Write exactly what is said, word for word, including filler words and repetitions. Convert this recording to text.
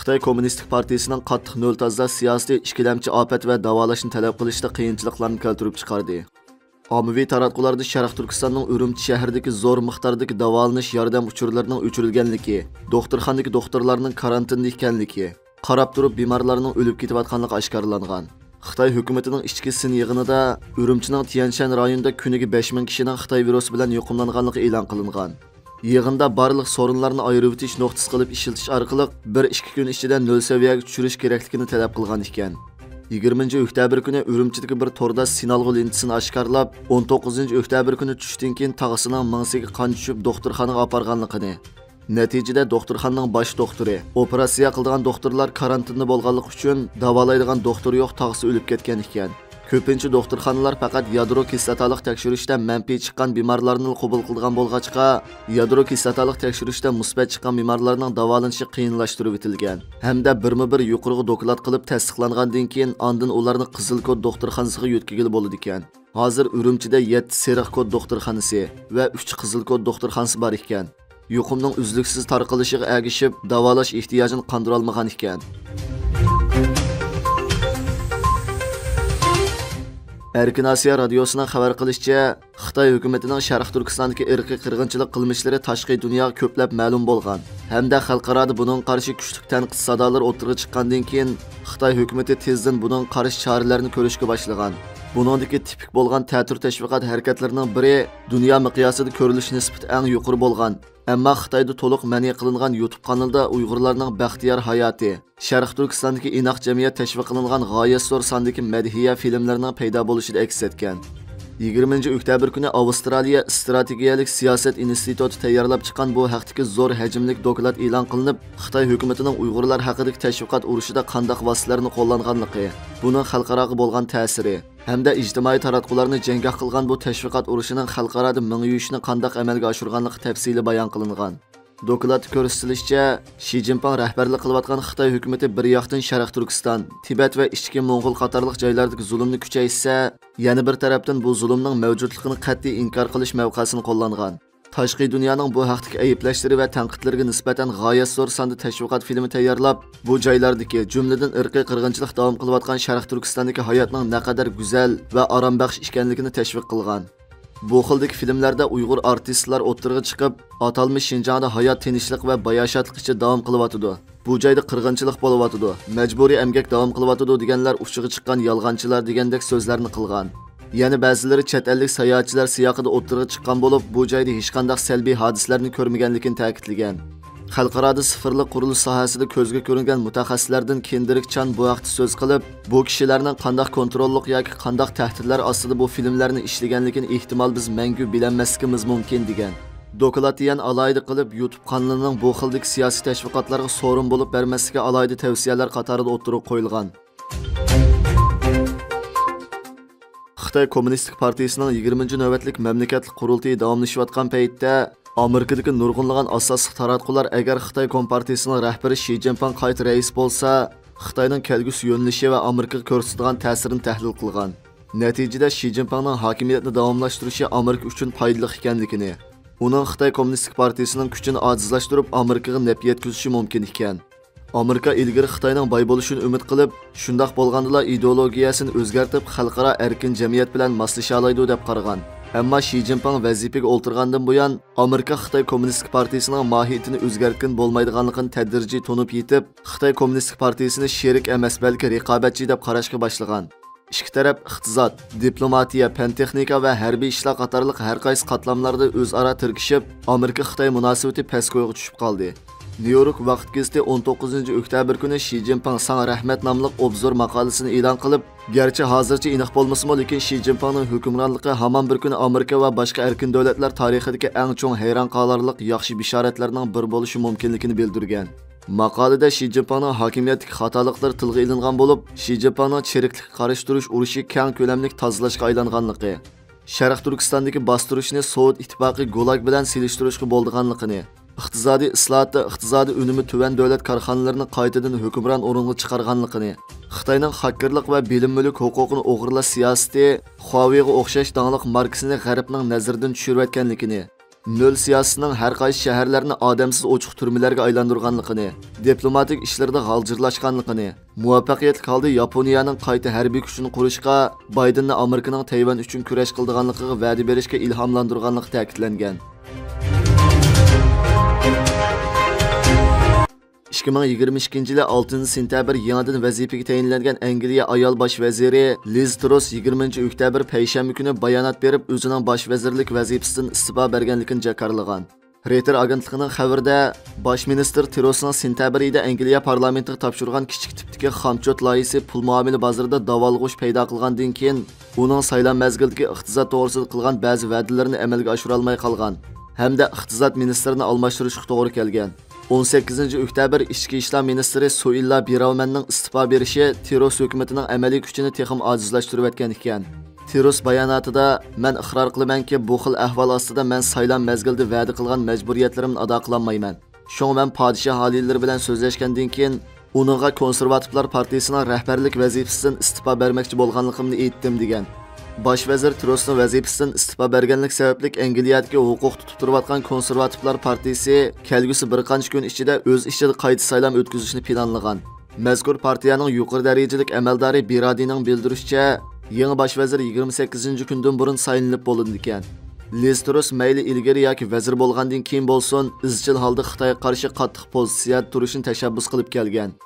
خىتاي كوممۇنىستىك پارتىيىسىنىڭ قاتتىق نۆل تازىلاش سىياسىتى ئىككىلەمچى ئاپەت ۋە داۋالاشنى تەلەپ قىلىشتا قىيىنچىلىقلارنى كەلتۈرۈپ چىقاردى. ئاممىۋى تاراتقۇلاردا شەرقىي تۈركىستاننىڭ ئۈرۈمچى شەھىرىدىكى زور مىقداردىكى داۋالىنىش ياردەم ئۇچۇرلىرىنىڭ ئۆچۈرۈلگەنلىكى، دوختۇرخانىدىكى دوختۇرلارنىڭ كارانتىندا ئىكەنلىكى، قاراپ تۇرۇپ بىمارلارنىڭ ئۆلۈپ كېتىۋاتقانلىقى ئاشكارىلانغان. خىتاي ھۆكۈمىتىنىڭ ئىچكى سىن يىغىنىدا ئۈرۈمچىنىڭ تيەنشەن رايونىدا كۈنىگە بەش مىڭ كىشىنىڭ خىتاي ۋىرۇسى بىلەن يۇقۇملانغانلىقى ئېلان قىلىنغان. يىغىندا بارلىق سورۇنلارنى ئايرىۋېتىش نۇقتىسى قىلىپ ئىشلىتىش ئارقىلىق بىر ئىككى كۈن ئىچىدە نۆل سەۋىيەگە چۈشۈرۈش كېرەكلىكىنى تەلەپ قىلغان ئىكەن. يىگىرمىنچى ئۆكتەبىر كۈنى ئۈرۈمچىدىكى بىر تورداش سىنالغۇ لېنتىسىنى ئاشكارىلاپ، ئون توققۇزىنچى ئۆكتەبىر كۈنى چۈشتىن كېيىن تاغىسىنىڭ مېڭىسىگە قان چۈشۈپ دوختۇرخانىغا ئاپارغانلىقىنى، نەتىجىدە دوختۇرخانىنىڭ باش دوختۇرى، ئوپېراتسىيە قىلىدىغان دوختۇرلار كارانتىندا بولغانلىقى ئۈچۈن داۋالايدىغان دوختۇر يوق، تاغىسى ئۆلۈپ كەتكەن ئىكەن. كۆپىنچە دوختۇرخانىلار پەقەت يادرو كىسلاتالىق تەكشۈرۈشتە مەنپىي چىققان بىمارلارنىلا قوبۇل قىلىدىغان بولغاچقا، يادرو كىسلاتالىق تەكشۈرۈشتە مۇسبەت چىققان بىمارلارنىڭ داۋالىنىشى قىيىنلاشتۇرۇۋېتىلگەن ھەمدە بىرمۇ بىر يۇقىرىغا دوكلات قىلىپ تەستىقلانغاندىن كېيىن، ئاندىن ئۇلارنى قىزىل كود دوختۇرخانىسىغا يۆتكىگىلى بولىدىكەن. ھازىر ئۈرۈمچىدە يەتتە سېرىق كود دوختۇرخانىسى ۋە ئۈچ قىزىل كود دوختۇرخانىسى بار ئىكەن. يۇقۇمنىڭ ئۈزلۈكسىز تارقىلىشىغا ئەگىشىپ، داۋالاش ئېھتىياجىنى قاندۇرالمىغان ئىكەن. ئەركىن ئاسىيا رادىيوسىنىڭ خەۋەر قىلىشىچە، خىتاي ھۆكۈمىتىنىڭ شەرقىي تۈركىستاندىكى ئىرقىي قىرغىنچىلىق قىلمىشلىرى تاشقى دۇنياغا كۆپلەپ مەلۇم بولغان ھەمدە خەلقئارادا بۇنىڭغا قارشى كۈچلۈك تەنقىد سادالىرى ئوتتۇرىغا چىققاندىن كېيىن، خىتاي ھۆكۈمىتى تېزدىن بۇنىڭغا قارشى چارىلەرنى كۆرۈشكە باشلىغان. بۇنىڭدىكى تىپىك بولغان تەتۈر تەشۋىقات ھەرىكەتلىرىنىڭ بىرى، دۇنيا مىقياسىدا كۆرۈلۈش نىسبىتى ئەڭ يۇقىرى بولغان، ئەمما خىتايدا تولۇق مەنئى قىلىنغان يۇتۇب قانىلىدا ئۇيغۇرلارنىڭ بەختىيار ھاياتى، شەرقىي تۈركىستاندىكى ئىناق جەمئىيەت تەشۋىق قىلىنغان غايەت زور ساندىكى مەدھىيە فىلىملىرىنىڭ پەيدا بولۇشىدا ئەكس ئەتكەن. يىگىرمىنچى ئۆكتەبىر كۈنى ئاۋسترالىيە ئىستراتېگىيەلىك سىياسەت ئىنستىتۇتى تەييارلاپ چىققان بۇ ھەقتىكى زور ھەجىملىك دوكلات ئېلان قىلىنىپ، خىتاي ھۆكۈمىتىنىڭ ئۇيغۇرلار ھەققىدىكى تەشۋىقات ئۇرۇشىدا قانداق ۋاسىتىلەرنى قوللانغانلىقى، بۇنىڭ خەلقئاراغا بولغان تەسىرى ھەمدە ئىجتىمائىي تاراتقۇلارنى جەڭگاھ قىلغان بۇ تەشۋىقات ئۇرۇشىنىڭ خەلقئارادا مېڭە يۇيۇشىنى قانداق ئەمەلگە ئاشۇرغانلىقى تەپسىلىي بايان قىلىنغان. دوكلاتتا كۆرسىتىلىشىچە، شى جىنپىڭ رەھبەرلىك قىلىۋاتقان خىتاي ھۆكۈمىتى بىر ياقتىن شەرقىي تۈركىستان، تىبەت ۋە ئىچكى موڭغۇل قاتارلىق جايلاردىكى زۇلۇمنى كۈچەيتسە، يەنە بىر تەرەپتىن بۇ زۇلۇمنىڭ مەۋجۇتلۇقىنى قەتئىي ئىنكار قىلىش مەۋقەسىنى قوللانغان. تاشقى دۇنيانىڭ بۇ ھەقتىكى ئەيىبلەشلىرى ۋە تەنقىدلىرىگە نىسبەتەن غايەت زور ساندا تەشۋىقات فىلىمى تەييارلاپ، بۇ جايلاردىكى، جۈملىدىن ئىرقىي قىرغىنچىلىق داۋام قىلىۋاتقان شەرقىي تۈركىستاندىكى ھاياتنىڭ نەقەدەر گۈزەل ۋە ئارامبەخش ئىكەنلىكىنى تەشۋىق قىلغان. بۇ خىلدىكى فىلىملەردە ئۇيغۇر ئارتىسلار ئوتتۇرىغا چىقىپ، ئاتالمىش شىنجاڭدا ھايات تىنچلىق ۋە باياشاتلىق ئىچىدە داۋام قىلىۋاتىدۇ، بۇ جايدا قىرغىنچىلىق بولۇۋاتىدۇ، مەجبۇرىي ئەمگەك داۋام قىلىۋاتىدۇ دېگەنلەر ئۇچىغا چىققان يالغانچىلار دېگەندەك سۆزلەرنى قىلغان. يەنە بەزىلىرى چەت ئەللىك ساياھەتچىلەر سىياقىدا ئوتتۇرىغا چىققان بولۇپ، بۇ جايدا ھېچقانداق سەلبىي ھادىسىلەرنى كۆرمىگەنلىكىنى تەكىتلىگەن. خەلقئارادا سىفىرلىق قۇرۇلۇش ساھەسىدە كۆزگە كۆرۈنگەن مۇتەخەسسىسلەردىن كېندرىك چان بۇ ھەقتە سۆز قىلىپ، بۇ كىشىلەرنىڭ قانداق كونتروللۇق ياكى قانداق تەھدىتلەر ئاستىدا بۇ فىلىملەرنى ئىشلىگەنلىكىنى ئېھتىمال بىز مەڭگۈ بىلەلمەسلىكىمىز مۇمكىن، دېگەن. دوكلاتتا يەنە ئالاھىدە قىلىپ، يۇتۇب قانىلىنىڭ بۇ خىلدىكى سىياسىي تەشۋىقاتلارغا سورۇن بولۇپ بەرمەسلىكى ئالاھىدە تەۋسىيەلەر قاتارىدا ئوتتۇرىغا قويۇلغان. خىتاي كوممۇنىستىك پارتىيىسىنىڭ يىگىرمىنچى نۆۋەتلىك مەملىكەتلىك قۇرۇلتىيى داۋاملىشىۋاتقان پەيتتە، ئامېرىكىدىكى نۇرغۇنلىغان ئاساسلىق تاراتقۇلار ئەگەر خىتاي كومپارتىيىسىنىڭ رەھبىرى شى جىنپىڭ قايتا رەئىس بولسا، خىتاينىڭ كەلگۈسى يۆنىلىشى ۋە ئامېرىكىغا كۆرسىتىدىغان تەسىرىنى تەھلىل قىلغان. نەتىجىدە، شى جىنپىڭنىڭ ھاكىمىيەتنى داۋاملاشتۇرۇشى ئامېرىكا ئۈچۈن پايدىلىق ئىكەنلىكىنى، ئۇنىڭ خىتاي كوممۇنىستىك پارتىيىسىنىڭ كۈچىنى ئاجىزلاشتۇرۇپ، ئامېرىكىغا نەپ يەتكۈزۈشى مۇمكىن ئىكەن. ئامېرىكا ئىلگىرى خىتاينىڭ باي بولۇشىنى ئۈمىد قىلىپ، شۇنداق بولغاندىلا ئىدېئولوگىيەسىنى ئۆزگەرتىپ، خەلقئارا ئەركىن جەمئىيەت بىلەن ماسلىشالايدۇ دەپ قارىغان. ئەمما شى جىنپىڭ ۋەزىپىگە ئولتۇرغاندىن بۇيان، ئامېرىكا خىتاي كوممۇنىستىك پارتىيىسىنىڭ ماھىيىتىنى ئۆزگەرتكىلى بولمايدىغانلىقىنى تەدرىجىي تونۇپ يېتىپ، خىتاي كوممۇنىستىك پارتىيىسىنى شېرىك ئەمەس، بەلكى رىقابەتچى دەپ قاراشقا باشلىغان. ئىككى تەرەپ ئىقتىساد، دىپلوماتىيە، پەن-تېخنىكا ۋە ھەربىي ئىشلار قاتارلىق ھەر قايسى قاتلاملاردا ئۆزئارا تىركىشىپ، ئامېرىكا-خىتاي مۇناسىۋىتى پەسكويغا چۈشۈپ قالدى. نيۇ يورك ۋاقىت گېزىتى ئون توققۇزىنچى ئۆكتەبىر كۈنى شى جىنپىڭ ساڭا رەھمەت ناملىق ئوبزور ماقالىسىنى ئېلان قىلىپ، گەرچە ھازىرچە ئېنىق بولمىسىمۇ، لېكىن شى جىنپىڭنىڭ ھۆكۈمرانلىقى ھامان بىر كۈنى ئامېرىكا ۋە باشقا ئەركىن دۆلەتلەر تارىخىدىكى ئەڭ چوڭ ھەيران قالارلىق ياخشى بېشارەتلەرنىڭ بىرى بولۇشى مۇمكىنلىكىنى بىلدۈرگەن. ماقالىدە شى جىنپىڭنىڭ ھاكىمىيەتتىكى خاتالىقلىرى تىلغا ئېلىنغان بولۇپ، شى جىنپىڭنىڭ چىرىكلىككە قارشى تۇرۇش ئۇرۇشى كەڭ كۆلەملىك تازىلاش قىلىشقا ئايلانغانلىقى، شەرقىي تۈركىستاندىكى باستۇرۇشنى سوۋېت ئىتتىپاقى گۇلاگ بىلەن سېلىشتۇرۇشقا بولىدىغانلىقىنى، ئىقتىسادىي ئىسلاھاتتا ئىقتىسادىي ئۈنۈمى تۆۋەن دۆلەت كارخانىلىرىنى قايتىدىن ھۆكۈمران ئورۇنغا چىقارغانلىقىنى، خىتاينىڭ خاككېرلىق ۋە بىلىم مۈلۈك ھوقۇقىنى ئوغرىلاش سىياسىتى خۇاۋېيغا ئوخشاش داڭلىق ماركىسىنى غەربنىڭ نەزىرىدىن چۈشۈرۈۋەتكەنلىكىنى، نۆل سىياسىتىنىڭ ھەر قايسى شەھەرلەرنى ئادەمسىز ئوچۇق تۈرمىلەرگە ئايلاندۇرغانلىقىنى، دىپلوماتىك ئىشلىرىدا غالجىرلاشقانلىقىنى، مۇۋەپپەقىيەتلىك ھالدا ياپونىيەنىڭ قايتا ھەربىي كۈچىنى قۇرۇشقا، بايدېننى ئامېرىكىنىڭ تەيۋەن ئۈچۈن كۈرەش قىلىدىغانلىقىغا ۋەدە بېرىشكە ئىلھاملاندۇرغانلىقى تەكىتلەنگەن. ئىككى مىڭ يىگىرمە ئىككىنچى يىلى ئالتىنچى سېنتەبىر يېڭىدىن ۋەزىپىگە تەيىنلەنگەن ئەنگلىيە ئايال باش ۋەزىرى لىز تروس يىگىرمىنچى ئۆكتەبىر پەيشەنبە كۈنى بايانات بېرىپ، ئۆزىنىڭ باش ۋەزىرلىك ۋەزىپىسىدىن ئىستېپا بەرگەنلىكىنى جاكارلىغان. رېيتېر ئاگېنتلىقىنىڭ خەۋىرىدە، باش مىنىستىر تروسنىڭ سېنتەبىر ئېيىدا ئەنگلىيە پارلامېنتىغا تاپشۇرغان كىچىك تىپتىكى خامچوت لايىھىسى پۇل مۇئامىلە بازىرىدا داۋالغۇش پەيدا قىلغاندىن كېيىن، ئۇنىڭ سايلام مەزگىلىدىكى ئىقتىساد توغرىسىدا قىلغان بەزى ۋەدىلىرىنى ئەمەلگە ئاشۇرالماي قالغان ھەمدە ئىقتىساد مىنىستىرىنى ئالماشتۇرۇشقا توغرا كەلگەن. ئون سەككىزىنچى ئۆكتەبىر ئىچكى ئىشلار مىنىستىرى سۇئىللا بىراۋمەننىڭ ئىستېپا بېرىشى تىروس ھۆكۈمىتىنىڭ ئەمەلىي كۈچىنى تېخىمۇ ئاجىزلاشتۇرۇۋەتكەن ئىكەن. تىروس باياناتىدا، مەن ئىقرار قىلىمەنكى، بۇ خىل ئەھۋال ئاستىدا مەن سايلام مەزگىلىدە ۋەدە قىلغان مەجبۇرىيەتلىرىمنى ئادا قىلالمايمەن. شۇڭا مەن پادىشاھ ھالىيلىرى بىلەن سۆزلەشكەندىن كېيىن، ئۇنىڭغا كونسېرۋاتىپلار پارتىيىسىنىڭ رەھبەرلىك ۋەزىپىسىدىن ئىستېپا بەرمەكچى بولغانلىقىمنى ئېيتتىم، دېگەن. باش ۋەزىر تروسنىڭ ۋەزىپىسىدىن ئىستېپا بەرگەنلىك سەۋەبلىك ئەنگلىيەدىكى ھوقۇق تۇتۇپ تۇرۇۋاتقان كونسېرۋاتىپلار پارتىيىسى كەلگۈسى بىر قانچە كۈن ئىچىدە ئۆز ئىچىدە قايتا سايلام ئۆتكۈزۈشنى پىلانلىغان. مەزكۇر پارتىيەنىڭ يۇقىرى دەرىجىلىك ئەمەلدارى بىرادىنىڭ بىلدۈرۈشىچە، يېڭى باش ۋەزىر يىگىرمە سەككىزىنچى كۈندىن بۇرۇن سايلىنىپ بولىدىكەن. لىز تروس مەيلى ئىلگىرى ياكى ۋەزىر بولغاندىن كېيىن بولسۇن، ئىزچىل ھالدا خىتايغا قارشى قاتتىق پوزىتسىيەدە تۇرۇشنى تەشەببۇس قىلىپ كەلگەن.